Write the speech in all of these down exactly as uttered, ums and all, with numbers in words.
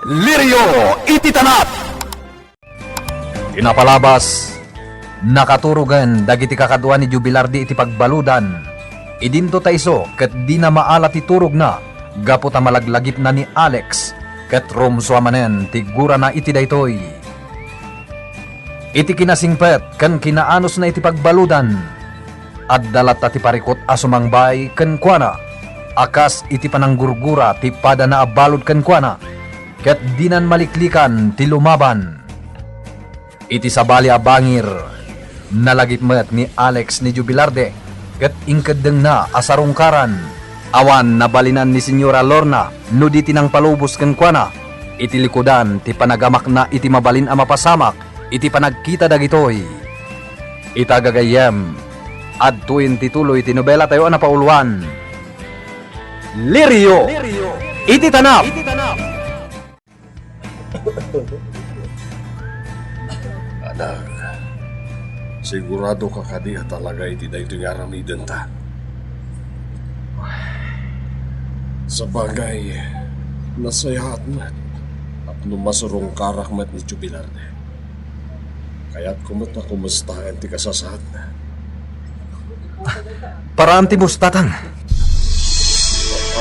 Lirio iti tanap. Ti napalabas, nakaturogen dagiti kakaduan ni Jubilardi iti pagbaludan. Idinto ta isu ket dina maala ti turogna gapu ta malaglagipna ni Alex, ket rumsua manen ti gurana iti daytoy. Iti kinasingpet ken kinaanusna iti pagbaludan, adda latta ti parikut a sumangbay kenkuana, a kas iti pananggurgura ti padana a balud kenkuana, ket dinan maliklikan ti lumaban. Iti sabali a bangir, nalagip met ni Alex ni Jubilarde ket inkeddengna a sarungkaran. Awan nabalinan ni Señora Lorna no di ti nangpalubos kenkuana iti likudan ti panagamakna iti mabalin a mapasamak iti panagkita dagitoy. Ita gagayyem, adtoyen ti tuloy ti nobelatayo a napauluan, Lirio iti Tanap. Anak, sigurado ka kadi a talaga iti daytoy nga aramidenta? Sabagay, nasayaat met tapno masurungkarak met ni Jubilarde. Kayatko met a kumustaen ti kasasaadna. Paraam ti bus, Tatang.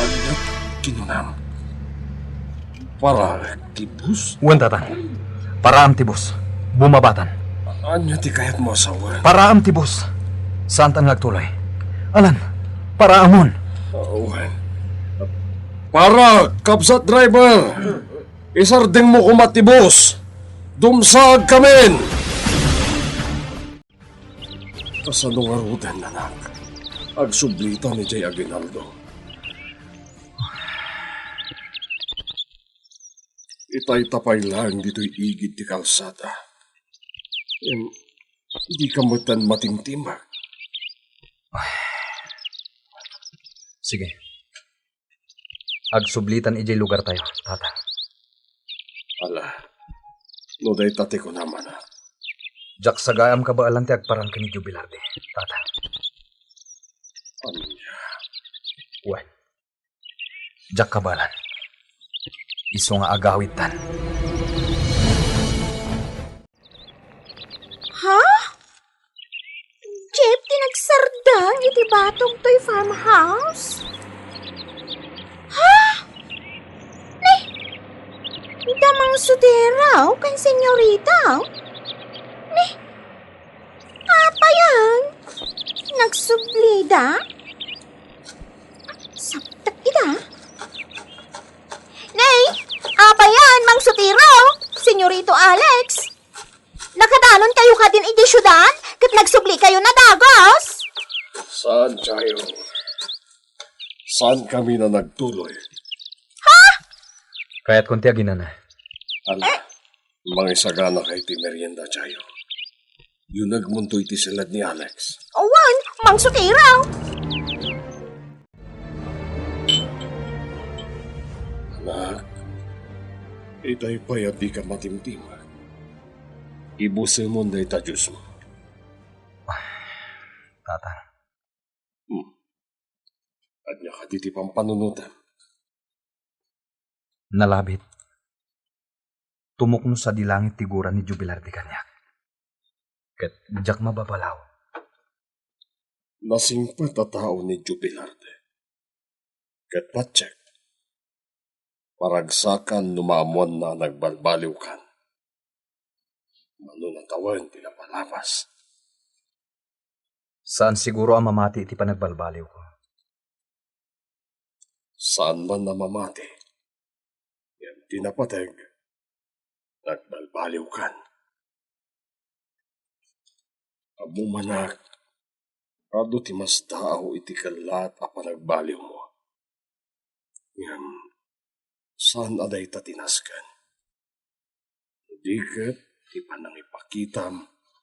Ania ti kinunam? Paraek ti bus? Wen, Tatang. Paraam ti bus. Bumabatan. Ania ti kayatmo a sawen? Paraam ti bus. Saantan nga agtuloy. Alan, paraamon. Wen. Para, kabsat driver! Isardengmo koma ti bus! Dumsaagkamin! Kasano ngaruden, anak? Agsublitan idiay aguinaldo. Itay ta pay laeng ditoy igid ti kalsada. Em, dika metten matimtimek. Sige. Agsublitan idiay lugartayo, Tata. Ala, no dayta ti kunam, anak. Diak sagaem kabaelan ti agparang ken ni Jubilarde, Tata. Ania? Wen, diak kabaelan. Isu nga agawidtan. Ha? Jeep ti nagsardeng iti batok toy farmhouse? Ha? Ni, da Mang Sotero ken Senyorita? Ni, apay a nagsublida? Saptek ida? Ni, apay a, Mang Sotero? Senyorito Alex? Nakadanonkayo kadin idiay siudad ket nagsublikayo a dagus? Saan, Chayo. Saankami a nagtuloy. Ha? Kayatkon ti aginana. Ala, mangisaganaka iti merienda, Chayo. Yunegmonto iti siled ni Alex. Awan, Mang Sotero. Anak, itay pay a dika matimtimek. Ibusemon dayta Diosmo. Tata. Hmm. Ania kadi ti pampanunotem? Nalabit. Tumukno sadi langit ti gura ni Jubilardi kaniak. Ket diak mababalaw. Nasingpet a tao ni Jubilarde. Ket patiek, paragsakan no maammoanna a nagbalbaliwkan. Mano natawen ti napalabas. Saan siguro a mamati iti panagbalbaliwko. Saan man a mamati. Ngem ti napateg, nagbalbaliwkan. Ammo manak, adu ti masdaaw iti kellaat a panagbaliwmo. Ngem saan a dayta ti nasken. No di ket ti panangipakitam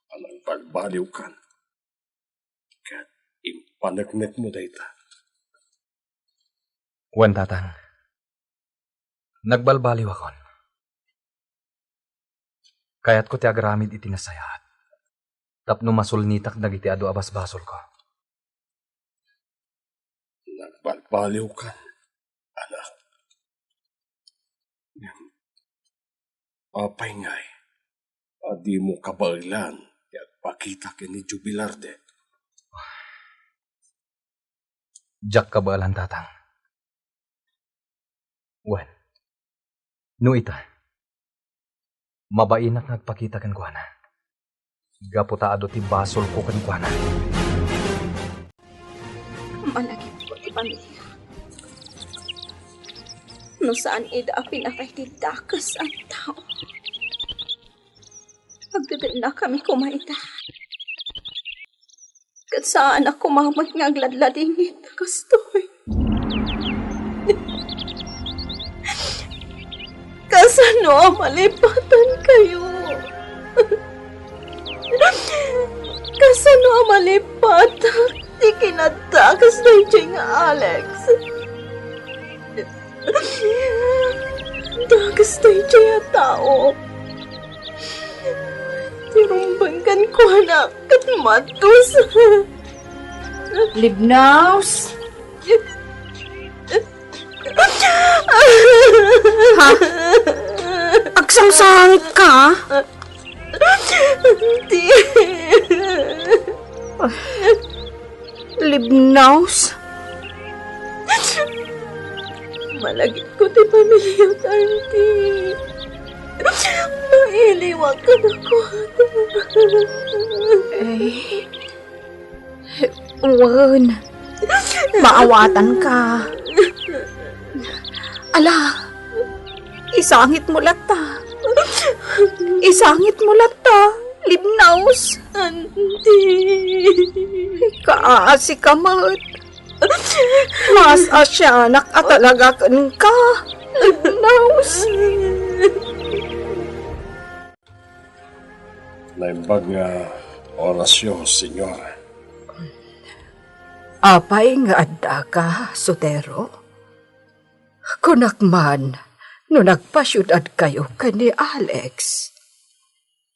a nagbalbaliwkan, ket impaneknekmo dayta. Wen, Tatang. Nagbalbaliwakon. Kayatko ti agaramid iti nasayaat tapno masulnitak dagiti adu a basbasolko. Nagbalbaliwkan, anak. Ngem Apay ngay a dimo kabaelan ti agpakita ken ni Jubilarde? Diak kabaelan, Tatang. Wen, no ita, mabainak nga agpakita kenkuana, gapu ta adu ti basolko kenkuana. Malagipko ti pamilia. No saan ida a pinatay ti dakes a tao, agdedennakami koma ita. Ket saanak koma met nga agladladingit ta kastoy. Kasano a malipatankayo? Kasano a malipatak ti kinadakes daydiay nga Alex? Dakes daydiay a tao ti rumbeng kenkuana ket madusa. Libnaus! Ha? Agsangsangit ka? Di. Libnaus? Malagipko ti pamiliak, Auntie. Mailiwak kadakuada. Eh, wen, maawatanka. Ala, isangitmo latta. Isangitmo latta, Libnaus. Auntie. Kaasi ka met. Mas-asianak a talaga kenka, Libnaus. Naimbag nga orasyo, Señora. Apay nga addaka, Sotero? Kunak man no nagpasiudadkayo ken ni Alex.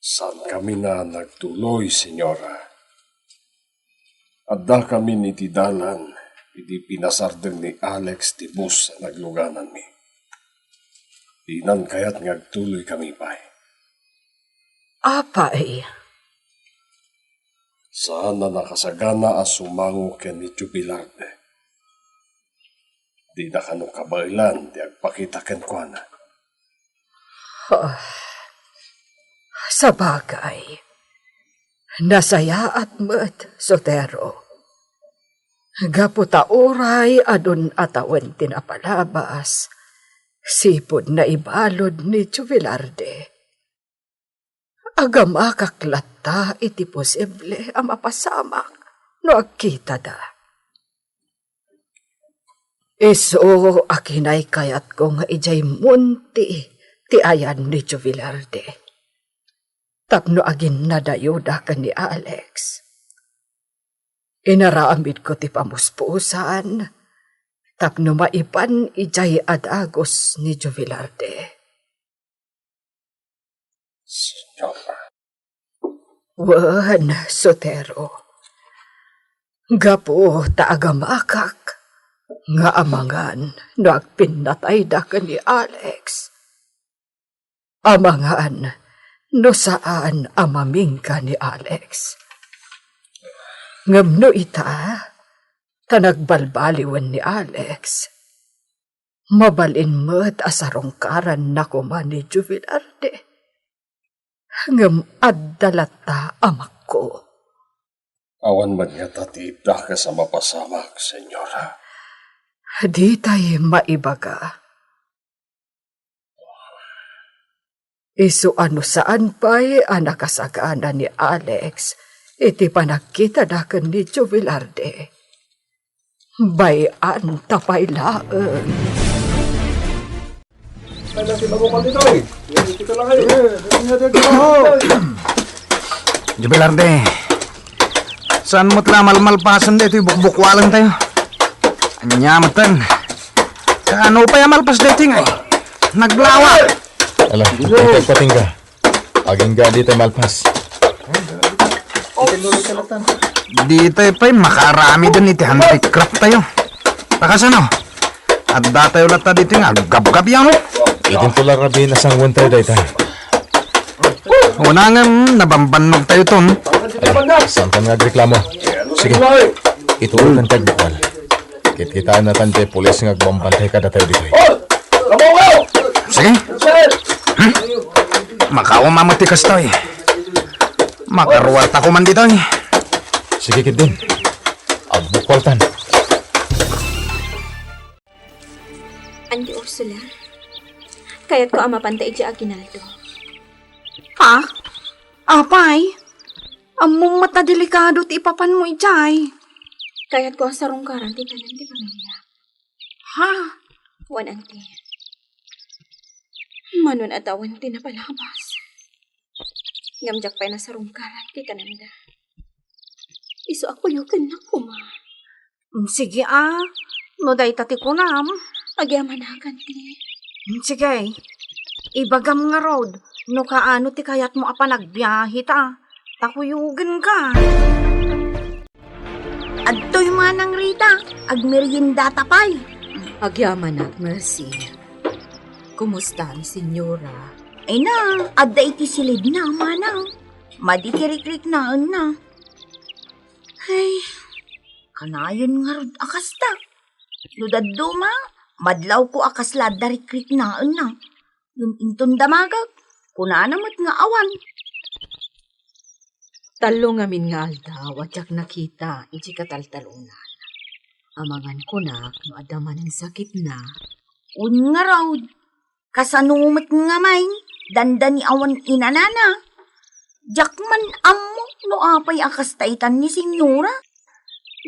Saankami a nagtuloy, Señora. Addakamin iti dalan idi pinasardeng ni Alex ti bus a naglugananmi. Dinan kayat nga agtuloykami pay. Apay? Saan a nakasagana a sumango ken ni Jubilarde. Dina kano kabaelan ti agpakita kenkuana. Ah, sabagay, nasayaat met, Sotero. Gapu ta uray adun a tawen ti napalabas, sipud naibalud ni Jubilarde. Agamakak latta iti posible a mapasamak no agkitada. Isu a kinaykayatko nga idiay monti ti ayan ni Jubilarde tapno aginnadayuda ken ni Alex. Inaramidko ti pamuspusan tapno maipan idiay a dagus ni Jubilarde. Señora. Wen, Sotero. Gapu ta agamakak nga amangan no agpinnatayda ken ni Alex. Amangan no saan a mamingga ni Alex. Ngem no ita, ta nagbalbaliwen ni Alex, mabalin met a sarungkaranna koma ni Jubilarde. Ngem adda latta amakko. Awan met ngata ti dakes a mapasamak, Señora. Ditay maibaga. Isu a no saan pay a nakasagana ni Alex iti panagkitada ken ni Jubilarde, bay-an ta pay laeng. Jubilarde, saan met la malmalpasen daytoy bukbukwalentayo? Ania metten? Kaano pay a malpas daytoy ngay? Naglawa! Ala, ikaw patingga. Agingga dita malpas. Dita pay makaaramiden iti handicraft tayo. Pakasano? Adda tayo latta dita nga gabgabyan, no? Idin to la rabii a sanguen tayo dayta. Una ngem, nabambannogtayo ton. Saankan nga agreklamo. Sige, ituloykan ti agbukel. Kitkitaennatan ti pulis nga agbambantay kadatayo ditoy. Sige. Hmm? Makauma met ti kastoy. Makaruartako man ditoy. Sige, ketdin. Agbukeltan. Auntie Ursula, kayatko a mapanta idiay aguinaldo. Ha? Apay? Ammom met a delikado ti ipapanmo idiay. Kayatko a sarungkaran ti tanem ti pamilya. Ha? Wen, Auntie. Mano a tawen ti napalabas. Ngem diak pay nasarungkaran ti tanemda. Isu a kuyokennak koma. Mm, sige a, no dayta ti kunam. Agyamanak, Auntie. Mm, sige, ibagam ngarud no kaano ti kayatmo a panagbiahe ta, ta kuyogenka. Adtoy manang Rita, agmeriendata pay. Agyamanak, Mercy. Kumusta ni Senyora? Ay na, adda iti silidna, manang. Madi ti rikriknaenna. Ay, kanayon ngarud a kasta. No dadduma, madlawko a kasla adda rikriknaenna. Ngem inton damagek, kunana met nga awan. Tallo ngamin nga aldaw a diak nakita iti kataltalonana. Amangan kunak no adda manen sakitna. Wen ngarud, kasano met ngamin, dandani awan inanana. Diak man ammo no apay a kasta itan ni Senyora.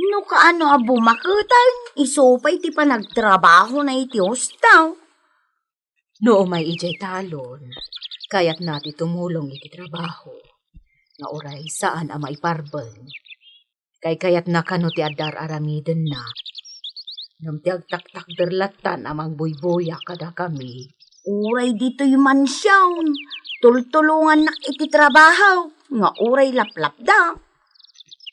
No kaano a bumaketen, isu pay ti panagtrabahona iti hostel. No umay idiay talon, kayatna ti tumulong iti trabaho, nga uray saan a maiparbeng. Kaykayatna kano ti adda ar-aramidenna, ngem ti agtaktakder lattan a magbuybuya kadakami. Uray ditoy mansion, tultulongannak iti trabaho, nga uray laplapda.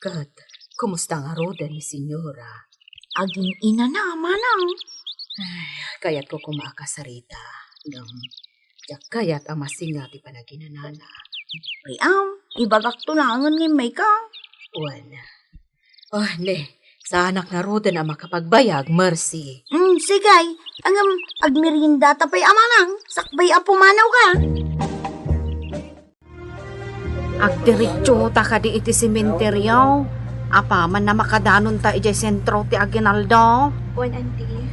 Ket, kumusta ngaruden ni Senyora? Agin-inana, manang. Ay, kayatko koma a kasarita. Ngem, diak kayat a masinga ti panaginanana. Riam, ibagakto laengen nga immayka. Wen. Oh, ne, saanak ngaruden a makapagbayag, Mercy. Mm, sige. Ngem, agmeriendata pay a manang, sakbay a pumanawka. Agdiretso ta kadi iti sementerio, apaman a makadanon ta idiay sentro ti aguinaldo. Wen, Auntie.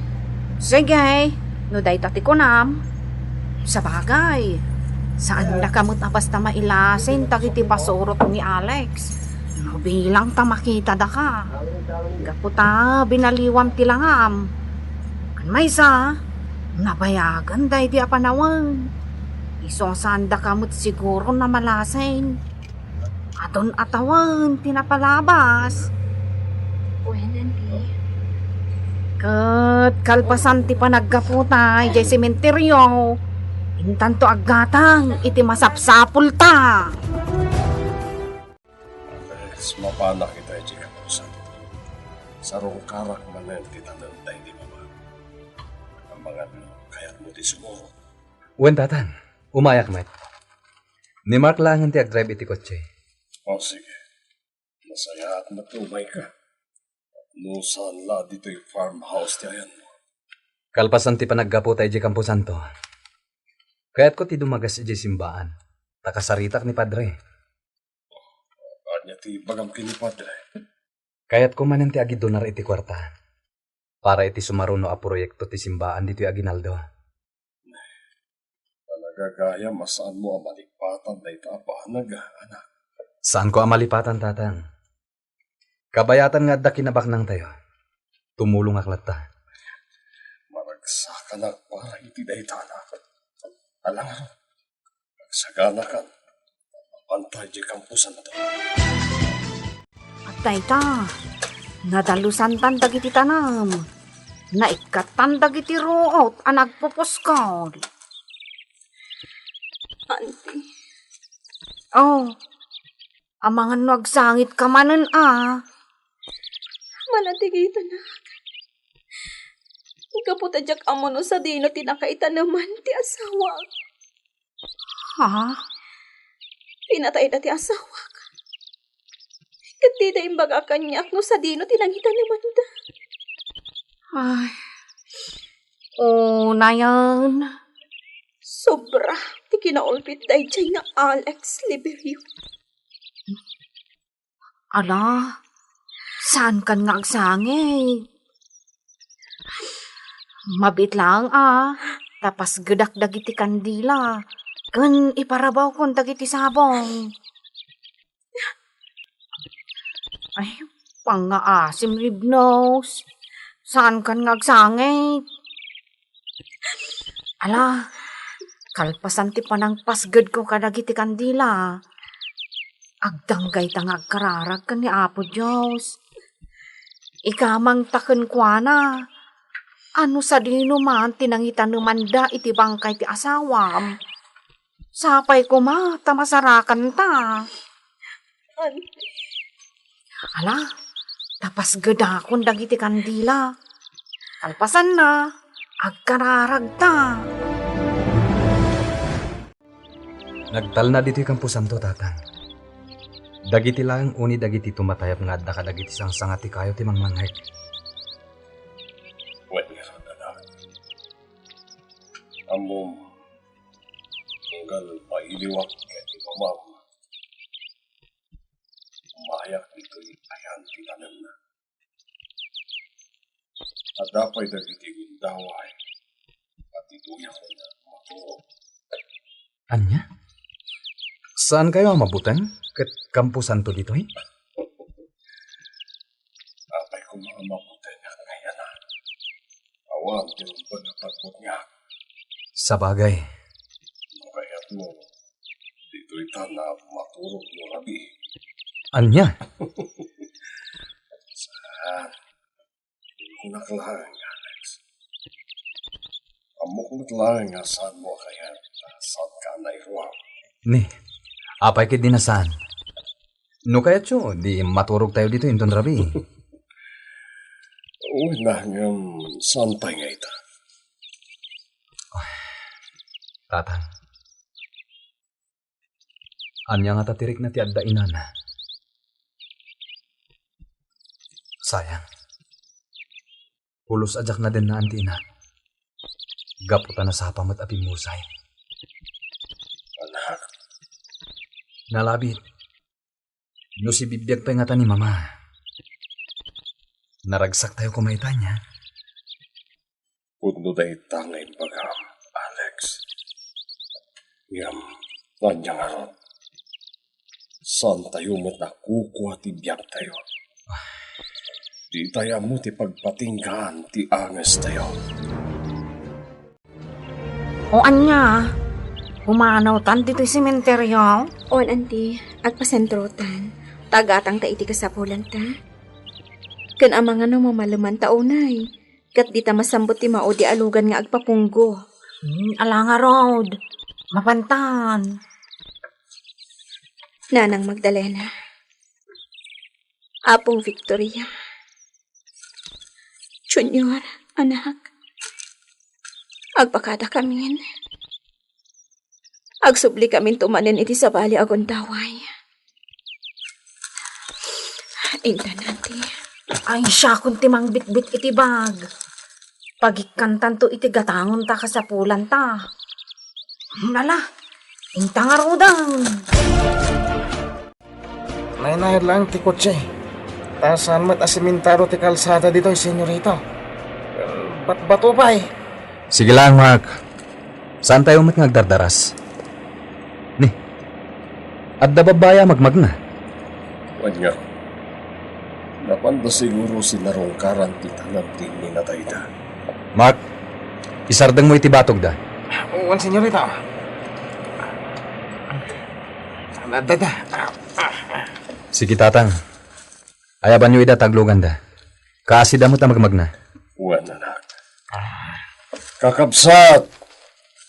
Sige, no dayta ti kunam. Sabagay, saandaka met a basta mailasin dagiti pasurot ni Alex. No bilang ta makitadaka. Gapu ta binaliwam ti langam. Ken maysa, nabayagan daydi a panawen. Isu a saandaka met siguro a malasin. Adun a tawen ti napalabas. Wen, Auntie. Ket kalpasan ti panaggaputa idiay sementerio, intanto aggatang iti masapsapulta. Alex, mapanak ita idiay kampusan. Sarungkarak manen ti tanem daydi baba. Amangan no kayatmo ti sumurot. Wen, Tatang. Umayak met. Ni Mark laengen ti agdrive iti kotse. O, sige. Nasayaat met ti umayka. No saan la ditoy farmhouse ti ayanmo. Kalpasan ti panaggaputa idiay kamposanto, kayatko ti dumagas idiay simbaan, ta kasaritak ni Padre. Ania ti ibagam ken ni Padre? Kayatko manen ti agidonar iti kuarta para iti sumaruno a proyekto ti simbaan ditoy aguinaldo. Talaga gayam a saanmo a malipatan dayta a banag, anak. Saanko a malipatan, Tatang. Kabayatan nga adda kinabaknangtayo. Tumulongak latta. Maragsakanak para iti dayta, anak. Ala ngarud, agsaganakan. Mapanta idiay kamposanto. Dayta, nadalusantan dagiti tanem. Naikkattan dagiti ruot a nagpupuskol. Auntie. Oh, amangan no agsangitka manen a. Malatigitan. Gapu ta diak ammo no sadino ti nakaitaneman ti asawak. Ha? Pinatayda ti asawak. Ket dida imbaga kaniak no sadino ti nangitanemanda. Ay, unayen. Sobra ti kinaulbit daydiay nga Alex Liberio. Ala, saankan nga agsangit. Mabiit laeng a, ta pasgedak dagiti kandila, ken iparabawkon dagiti sabong. Ay, pangngaasim, Libnos. Saankan nga agsangit. Ala, kalpasan ti panangpasgedko kadagiti kandila, agdanggayta nga agkararag ken ni Apo Dios. Ikamangta kenkuana, a no sadino man ti nangitanemanda iti bangkay ti asawam, sapay koma ta masarakanta. Ala, ta pasgedakon dagiti kandila. Kalpasanna, agkararagta. Nagtalna ditoy kamposanto, Tatang. Dagiti laeng uni dagiti tumatayab nga adda kadagiti sangsanga ti kayo ti mangmangngeg. Wen ngarud, anak. Ammom, unggal mailiwak ken ni mamam. Umayak ditoy ayan ti tanemna. Adda pay dagiti gundaway a ditoy a maturog. Ania? Saankayo a mabuteng ket kamposanto ditoy? Apay koma a mabutengak ngay, anak. Awan ti rumbeng a pagbutngak. Sabagay. No kayatmo, ditoy ta na maturog no rabii. Ania? Saan? Kunak laeng, Alex. Ammok met laeng a saanmo a kayat, a saanka a nairuar. Ni, apay ketdi a saan? No kayatyo, di maturogtayo ditoy inton rabii. Wen a, ngem saan pay nga ita? Tatang, ania ngata ti rikna ti adda inana? Sayang. Pulos a diak nadennaan ti inak. Gapu ta nasapa met a pimmusay. Anak. Nalabit. No sibibiag pay ngata ni Mama, naragsaktayo koma ita, ania? Pudno dayta nga imbagam, Alex. Ngem, ania ngarud? Saantayo met a kukua ti biagtayo. Ditayo ammo ti pagpatinggaan ti angestayo. O ania? Pumanawtan ditoy sementeryo? On, anti, agpasentrotan. Ta agatangta iti kasapulanta. Ken amangan no mamaleman ta unay. Ket dita masambut ti maudi a lugan nga agpapunggo. Hmm, ala ngarud. Mapantan. Nanang Magdalena. Apong Victoria. Junior, anak. Agpakadakamin. Agsublikaminto manen iti sabali a gundaway. Intan, anti. Ay, siakon ti mangbitbit iti bag. Pagikkantanto iti gatangonta kasapulanta. Nala, inta ngaruden. Naynayad laeng ti kotse. Ta saan met a simentado ti kalsada ditoy, senyorito. Batbato pay. Sige laeng, Mark. Saantayo met nga agdardaras. Ni, adda babbai a magmagna? Wen nga. Napanda siguro sinarungkaran ti tanem ti minatayda. Mark, isardengmo iti batogda. Wen, senyorito. Adda, adda. Sige, Tatang. Ayabanyo ida ta agluganda. Kaasida met a magmagna. Wen, anak. Kakabsat,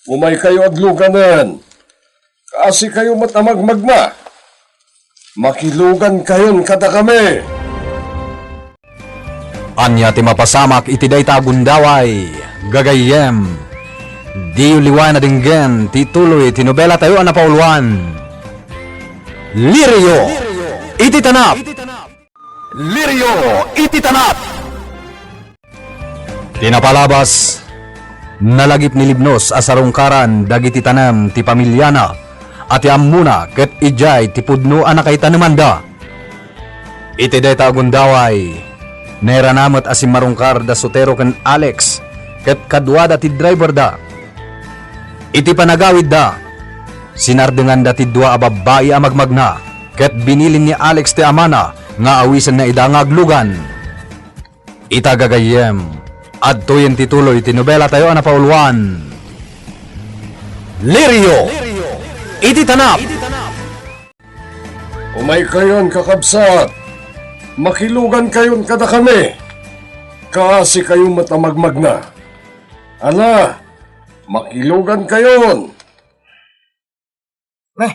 umaykayo agluganen. Kaasikayo met a magmagna. Makilugankayon kadakami. Ania ti mapasamak iti dayta a gundaway, gagayyem? Diyo liwayan a denggen ti tuloy ti nobelatayo a napauluan. Lirio iti tanap. Lirio iti tanap. Ti napalabas, nalagip ni Libnos a sarungkaran dagiti tanem ti pamiliana a ti ammona ket idiay ti pudno a nakaitanemanda. Iti dayta a gundaway, nairana met a simmarungkar da Sotero ken Alex ket kaduada ti driverda. Iti panagawidda, sinardenganda ti dua a babbai a magmagna ket binilin ni Alex ti amana nga awisenna ida nga aglugan. Ita gagayyem, adtoyen ti tuloy ti nobelatayo a napauluan, Lirio iti Tanap. Umaykayon, kakabsat. Makilugankayon kadakami. Kaasikayo met a magmagna. Ala, makilugankayon. Ne,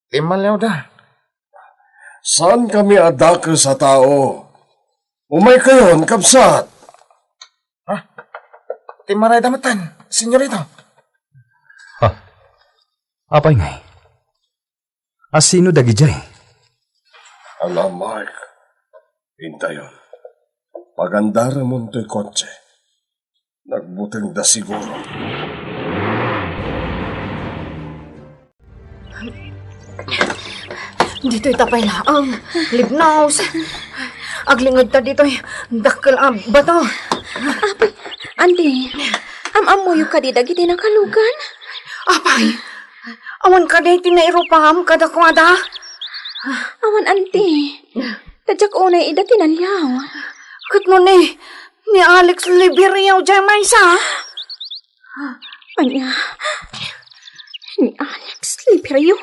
timmaliwda. Saankami a dakes a tao. Umaykayon, kabsat. Ha? Timmarayda metten, senyorito. Ha? Apay ngay? A sino dagidiay? Ala, Mark. Intayon. Pagandaramon toy kotse. Nagbutengda siguro. Ditoy ta pay laeng, Libnos. Aglingedta ditoy dakkel a bato. Apay, andi, am-ammoyo kadi dagiti nakalugan? Apay, awan kadi ti nairupam kadakuada? Awan, anti. Ta diak unay ida tinaliaw. Ket no ni, ni Alex Liberio diay maysa? Ania? Ni Alex Liberio?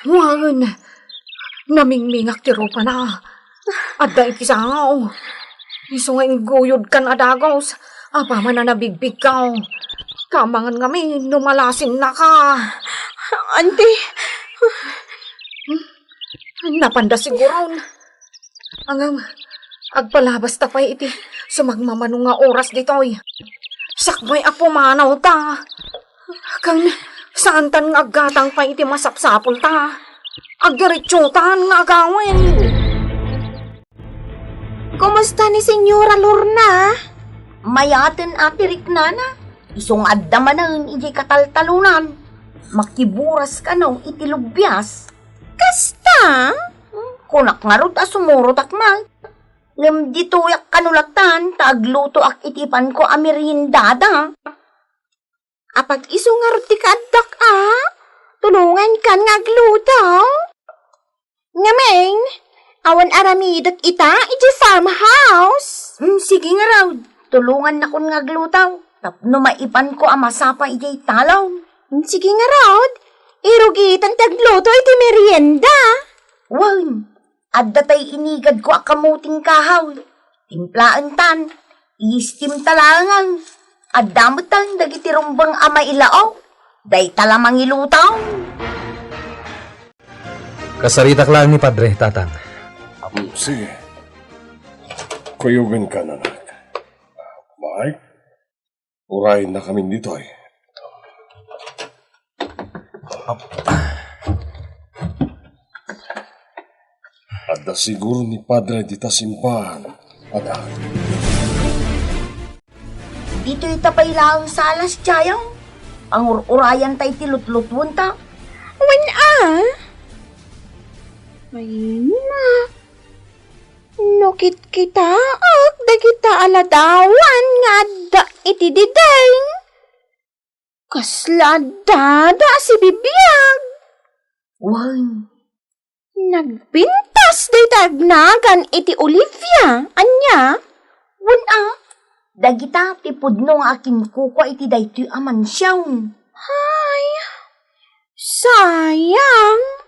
Wen, namingmingak ti rupana. Adda iti sao. Isu nga ingguyodkan a dagus. Apaman a nabigbigkaw. Kamangan ngamin no malasinnaka. Anti. Napanda siguron. Ngem, agpalabasta pay iti sumagmamano nga oras ditoy. Sakbay a pumanawta. Ken, saantan nga aggatang pay iti masapsapulta. Agdiretsotan nga agawid. Kumusta ni Senyora Lorna? Mayaten a ti riknana. Isu nga adda manen idiay kataltalonan. Makiburas kano iti lubias. Kasta? Kunak ngarud a sumurotak met. Ngem ditoyak kano latan ta aglutoak iti ipanko a meriendada. Apag-isu ngarud ti kaaddak a? Tulongankan nga agluto? Ngamin, awan aramidek ita idiay farmhouse. Hmm, sige ngarud, tulongannakon nga agluto tapno maipanko a masapa idiay talon. Hmm, sige ngarud, irugitan ti agluto iti merienda. Wen, adda tay inigadko a kamuting kahoy. Timplaentan, i-steamta laengen. Adda metten dagiti rumbeng a mailaok. Dayta la mangiluto. Kasaritak laeng ni Padre, Tatang. Hmm, sige. Kuyogenkan, anak. Mike, urayennakamin ditoy. Adda siguro ni Padre dita simbahan, anak. Ditoy ta pay laeng sa alas diayeng. Pangur-urayan tay ti lutlutuenta. Wen a? Ay, na. No kitkitaek dagita a ladawan nga adda iti diding, kasla addada a sibibiag. Wen. Nagpintas dayta agnagan iti Olivia, ania? Wen a, dagita ti pudno nga akinkukua iti daytoy a mansion. Ay, sayang.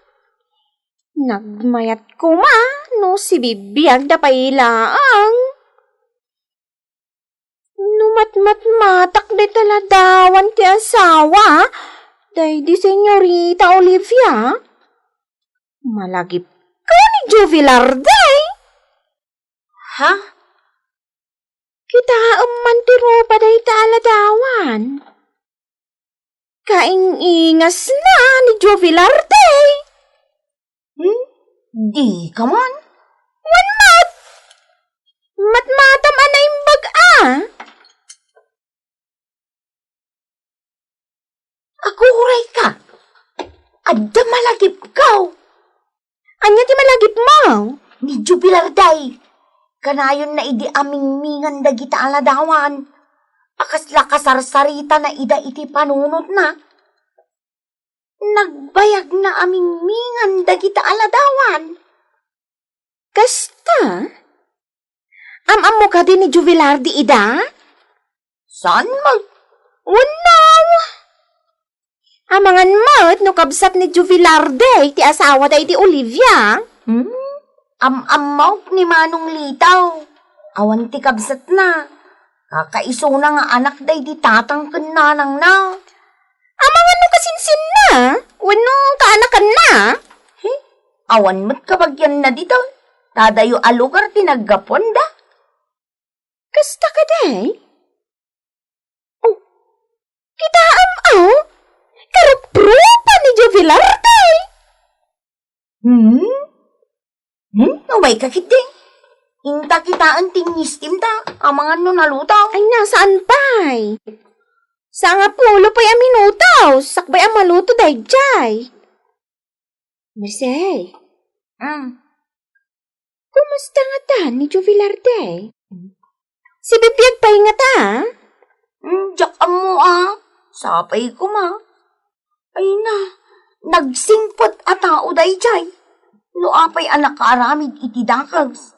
Nagmayat koma no sibibiagda pay laeng. No matmatmatak dayta ladawan ti asawa, daydi Senyorita Olivia, malagipko ni Joe Velarde. Ha? Kitaem man ti rupa dayta a ladawan. Kaing-ingasna ni Joe Velarde. Hmm? Dika man? Wen met! Matmatam a naimbag a! Agurayka! Adda malagipko! Ania ti malagipmo? Ni Jubilar day. Kanayonna idi amingmingan dagita a ladawan. A kasla kasarsaritana ida iti panunotna. Nagbayagna a mingmingan dagita a ladawan. Kasta? Am-ammo kadi ni Juvelarde ida? Saan man? Wenno, amangan met no kabsat ni Juvelarde ti asawada iti Olivia. Hmm? Am-ammok ni Manong Litaw. Awan ti kabsatna. Kakaisuna nga anak daydi tatang ken nanangna. Amangan no kasinsinna, wenno kaanakanna? He, awan met kabagianna ditoy. Tadayo a lugar ti naggapuanda. Kasta kadi? Oh, kitaem, oh, karuprupa ni Juvelarde. Hmm? Hmm? Umayka ketdi. Inta kitaen ti ngistimta, amangan no naluto. Ay, nasaan pay? Sangapulo pay a minutos, sakbay a maluto daydiay. Merced. Hmm. Kumusta ngata ni Juvelarde? Sibibiag pay ngata? Hmm, diak ammo a. Sapay koma. Ay na, nagsingpet a tao daydiay. No apay a nakaaramid iti dakes.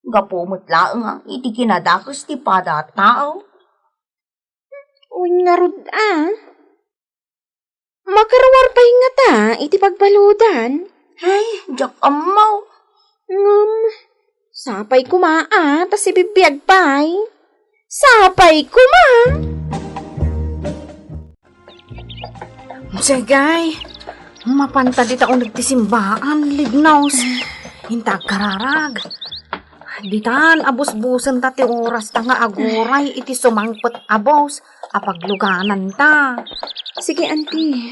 Gapu met laeng a iti kinadakes ti pada a tao. Wen ngarud a. Makaruar pay ngata iti pagbaludan. Ay, diak ammo. Ngem, sapay koma a, ta sibibiag pay. Sapay koma! Sige, mapanta dita uneg ti simbaan, Libnos. Inta agkararag. Ditan, abusbusenta ti orasta nga aguray iti sumangpet a bus a paglugananta. Sige, Auntie.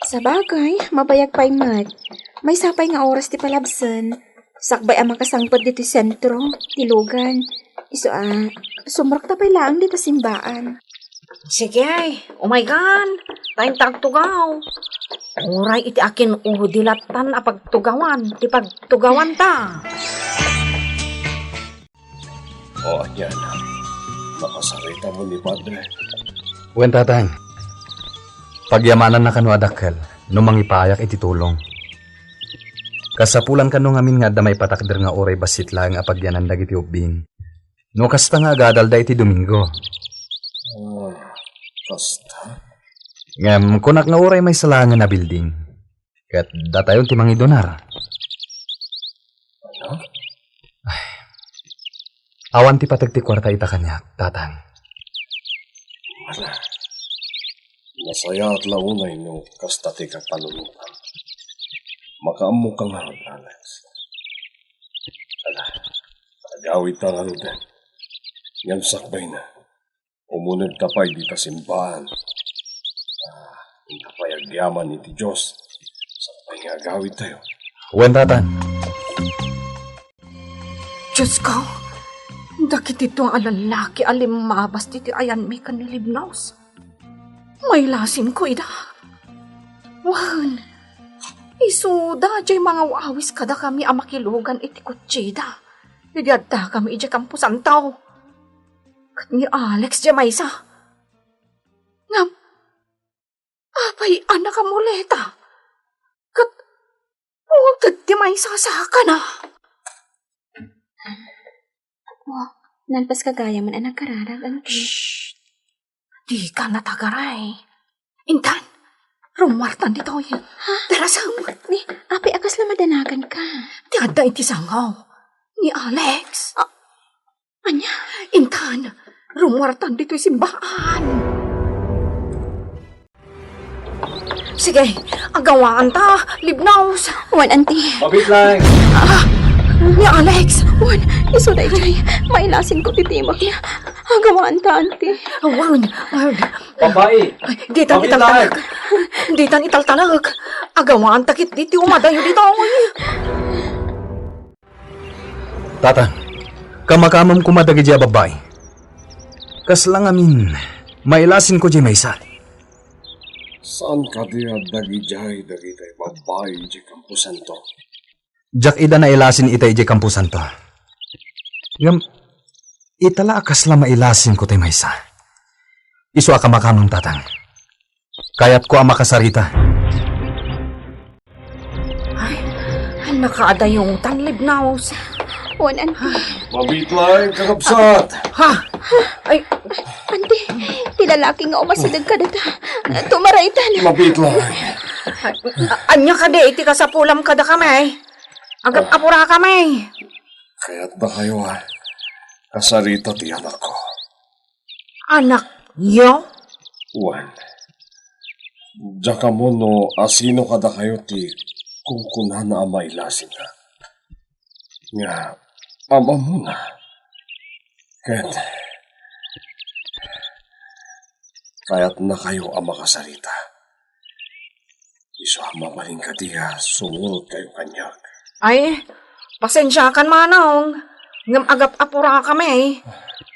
Sabagay, mabayag pay met. Maysa pay nga oras ti palabsen. Sakbay a makasangpet ditoy sentro, ti lugan. Isu a, sumrekta pay laeng dita simbaan. Sige, umaykan, ta inta agtugaw. Uray iti akin-udi lattan a pagtugawan, ti pagtugawanta. O, ania, nakasaritamo ni Padre? Wen, Tatang. Pagyamananna kano a dakkel no mangipayak iti tulong. Kasapulan kano ngamin nga adda maipatakder nga uray bassit laeng a pagyanan dagiti ubbing. No kasta nga agadalda iti Domingo. Ah, kasta? Ngem kunak nga uray maysa laengen a building. Ket datayon ti mangidunar. Ano? Ay. Awan ti pateg ti kuarta ita kaniak, Tatang. Ala, nasayaat la unay no kasta ti kapanunotam. Makaammoka ngarud, Alex. Ala, agawidta ngaruden. Ngem sakbayna, umunegta pay dita simbaan. Ah, inta pay agyaman iti Dios. Sakbay nga agawidtayo. Wen, Tatang. Diosko, dagiti dua a lallaki a limmabas ditoy ayanmi ken ni Libnos. Mailasinko ida. Wen, isuda jay mangaw-awis kadakami a makilugan iti kotsida idi addakami idiay kamposanto. Ket ni Alex jay maysa. Ngem, apay a nakamuleta? Ket, ket ti maisasakana. Oh, nalpas ka gayam a nagkararag, Auntie. Shh! Dika natagaray. Intan, rummuartan ditoy. Ha? Darasem. Ni, apay a kasla madanagan ka? Ti adda iti sangaw. Ni Alex. Ah, ania? Intan, rummuartan ditoy simbaan. Sige, agawaan ta, Libnos. Wen, Auntie. Mabit lang. Ah! Ni Alex! Wen, isu daydiay. Mailasin ko ti timekna. Agawanta, anti. Wen, Ard. Babai! Ditan italtalak. Ditan italtalak. Agawanta ketdi ti umadayo ditoy. Tatang, kamakamem koma dagiti a babbai. Kasla ngamin, mailasinko diay maysa. Saan kadi a dagidiay dagiti babbai idiay kamposanto? Diak ida nailasin ita idiay kamposanto. Ngem, ita la a kasla mailasinko tay maysa. Isu a kamakamem, Tatang. Kayatko a makasarita. Ay, nakaadayongtan, Libnaus. Wen, anti. Mabiit laeng, kakabsat. Ha? Ay, anti, ti lalaki nga umasideg kadata. Tumaraytan. Mabiit laeng. Ania kadi iti kasapulam kadakami? Agap-apurakami. Kayatdakayo a kasarita ti anakko. Anakyo? Wen, diak ammo no asino kadakayo ti kunkunana a mailasinna. Nga, am-ammona. Ket, kayatnakayo a makasarita. Isu a mabalin kadi a sumurotkayo kaniak. Ay, pasensiakan, manong. Ngem agap-apurakami.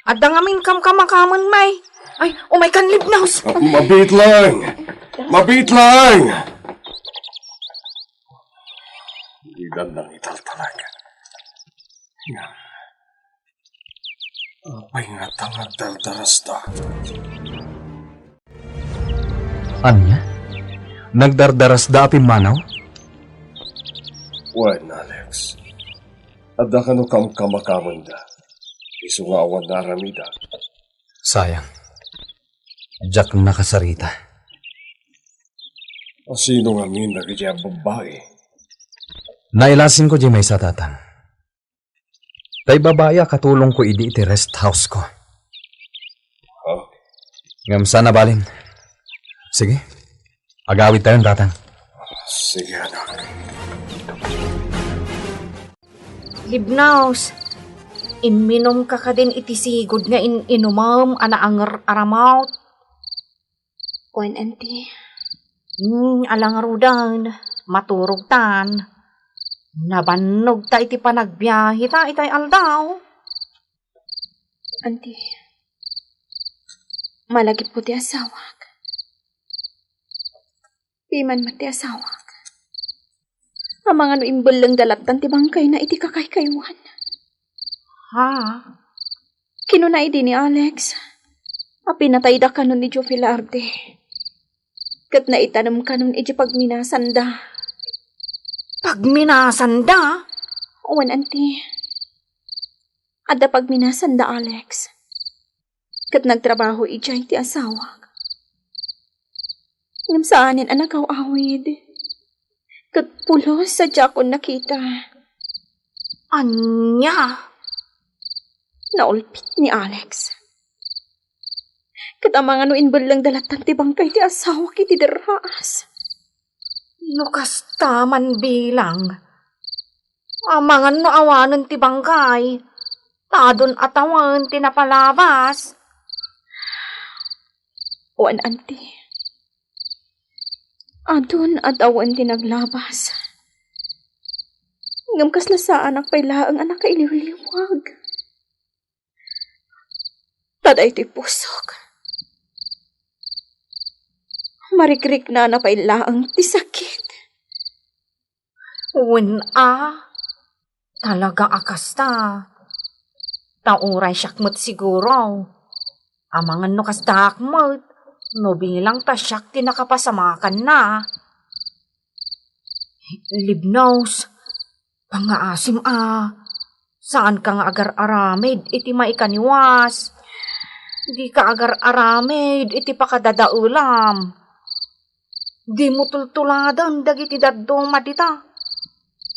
Adda ngamin kamkamakamen, may. Ay, umaykan, Libnaus. Ah, mabiit laeng. Mabiit laeng. Didan nang italtalak. Apay ngata nga agdardarasda? Ania? Nagdardarasda a pimmanaw? Wen, Alex. Adda kano kamkamakamenda. Isu nga awan nga aramida. Sayang. Diak nakasarita. Asino ngamin dagiti a babbai? Nailasinko diay maysa, Tatang. Tay babai a katulongko idi iti rest house-ko. Oh. Ngem saan a balin. Sige. Agawidtayon, Tatang. Sige, anak. Libnaus, imminumka kadin iti sigud nga in-inumem a naangar a ramut? Wen, anti. Hmm, ala ngaruden, maturogtan. Nabannogta iti panagbiaheta itay aldaw. Anti, malagipko ti asawak. Piman met ti asawak. Amangan no imbellengda lattan ti bangkayna iti kakaykaywan. Ha? Kinuna idi ni Alex a pinatayda kanon ni Joe Velarde. Ket naitanem kanon iti pagminasanda. Pagminasanda? Wen, anti. Adda pagminasanda, Alex. Ket nagtrabaho idiay ti asawak. Ngem saanen a nagaw-awid. Ket pulos a diakon nakita. Ania? Naulpit ni Alex. Ket amangan no imbellengda lattan ti bangkay ti asawak iti derraas. No kasta man bilang, amangan no awanen ti bangkay, ta adun a tawen ti napalabas. Wen, anti. Adun a tawen ti naglabas. Ngem kasla saanak pay laeng a nakailiwliwag. Ta daytoy pusok, marikriknana pay laeng ti sakit. Wen a, talaga a kasta. Ta uray siak met siguro. Amangan no kastaak met, no bilang ta siak ti nakapasamakanna. Libnos, pangngaasim a, saanka nga agar-aramid iti maikaniwas. Dika agar-aramid iti pakadadaelam. Dimo tultuladen dagiti dadduma dita.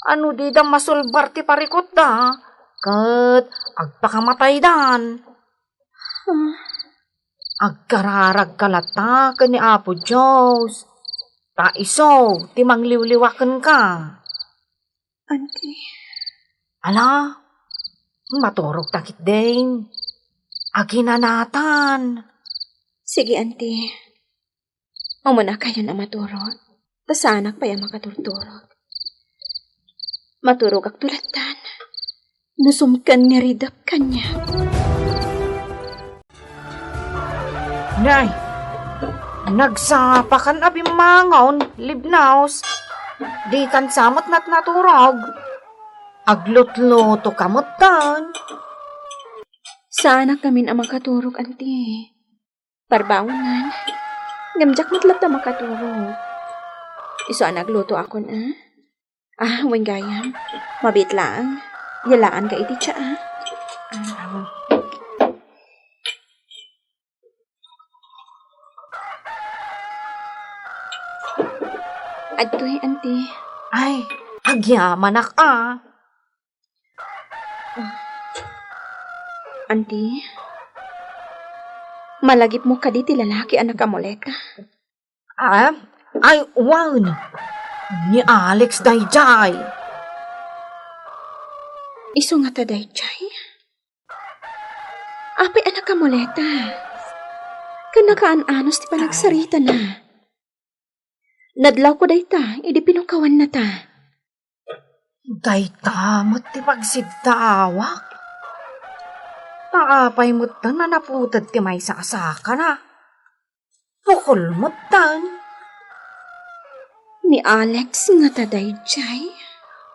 A no dida masulbar ti parikutda, ket agpakamataydan. Ah. Agkararagka latta ken ni Apo Dios, ta isu ti mangliwliwa kenka. Anti, Ala, maturog ta ketdin. Aginanatan. Sige, anti. Umuna kayon a maturog. Ta saanak pay a makaturturog. Maturogakto lattan. No sumken nga ridep kaniak. Nay, nagsapakan a bimmangon, Libnos. Dikan sa met naturog. Aglutluto ka metten. Saanak ngamin a makaturog, anti. Parbaonan. Ngem diak met latta makaturog. Isu a naglutoakon, a? Ah, wen gayam. Mabiit laeng. Yalaanka iti tsa, a? Ah. Adtoy, anti. Ay, agyamanak, a. Anti, malagipmo kadi ti lalaki a nakamoleta? Ah, ay, wen. Ni Alex daydiay. Isu ngata daydiay? Apay a nakamoleta? Ken nakaan-anos ti panagsaritana. Nadlawko dayta idi pinukawannata. Dayta met ti pagsiddaawak. Ta apay metten a naputed ti maysa a sakana? Pukol metten. Ni Alex ngata daydiay?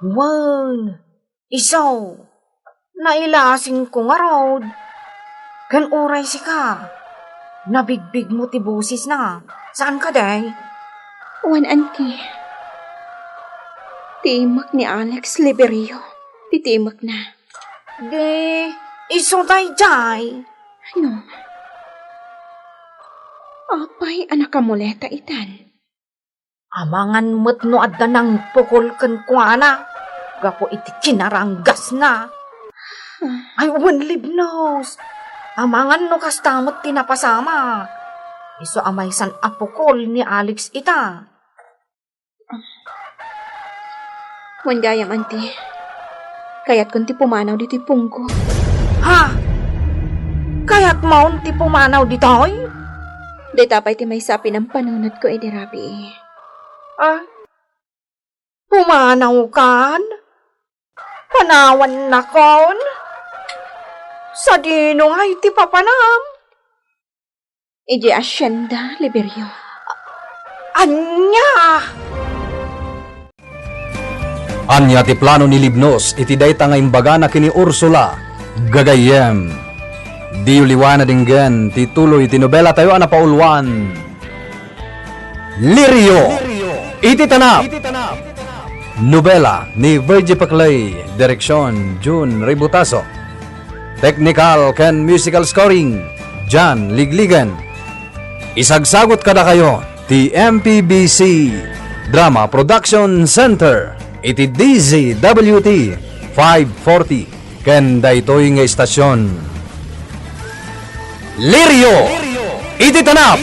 Wen, isu. Nailasingko ngarud. Ken uray sika, nabigbigmo ti bosesna. Saan kadi? Wen, anti. Timek ni Alex Liberio ti timekna. Di, isu daydiay. Ano? Apay a nakamoleta itan? Amangan met no adda nangpukol kenkuana gapu iti kinaranggasna. Ay, wen, Libnos. Amangan no kasta met ti napasamak. Isu a maysan a pukol ni Alex ita. Wen gayam, anti. Kayatkon ti pumanaw ditoy pungko. Ha? Kayatmon ti pumanaw ditoy? Dayta pay ti maysa a pinampanunotko idi rabii. Ah? Pumanawkan? Panawannakon? Sadino ngay ti papanam? Idiay asienda, Liberio. Ania? Ania ti plano ni Libnos iti dayta nga imbagana ken ni Ursula? Gagayyem, diyo liwaen a denggen ti tuloy ti nobelatayo a napauluan, Lirio iti Tanap. Nobela ni Virgie Paclay, direksion Jun Ributaso. Technical ken musical scoring, Jan Ligligan. Isagsagut kadakayo ti M P B C Drama Production Center iti D Z W T five forty ken daytoy nga istasion. Lirio iti Tanap.